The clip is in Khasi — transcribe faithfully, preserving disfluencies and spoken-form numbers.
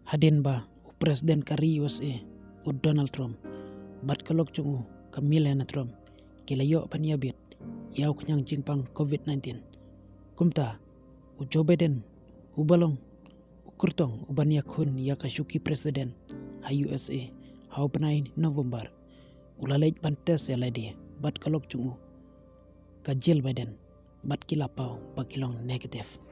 Hadien ba u President ka ri U S A, u Donald Trump, bad ka lok jong u, ka Melania Trump, ki la ïoh ban ïabit ïa u khñiang jingpang COVID nineteen. Kumta, u Joe Biden, u ba long u kyrtong u ban ïakhun ïa ka shuki President ha U S A ha u bnai November, u la leit ban test ïa lade bad ka lok jong u, ka Jill Biden, bad ki la paw ba ki long negative.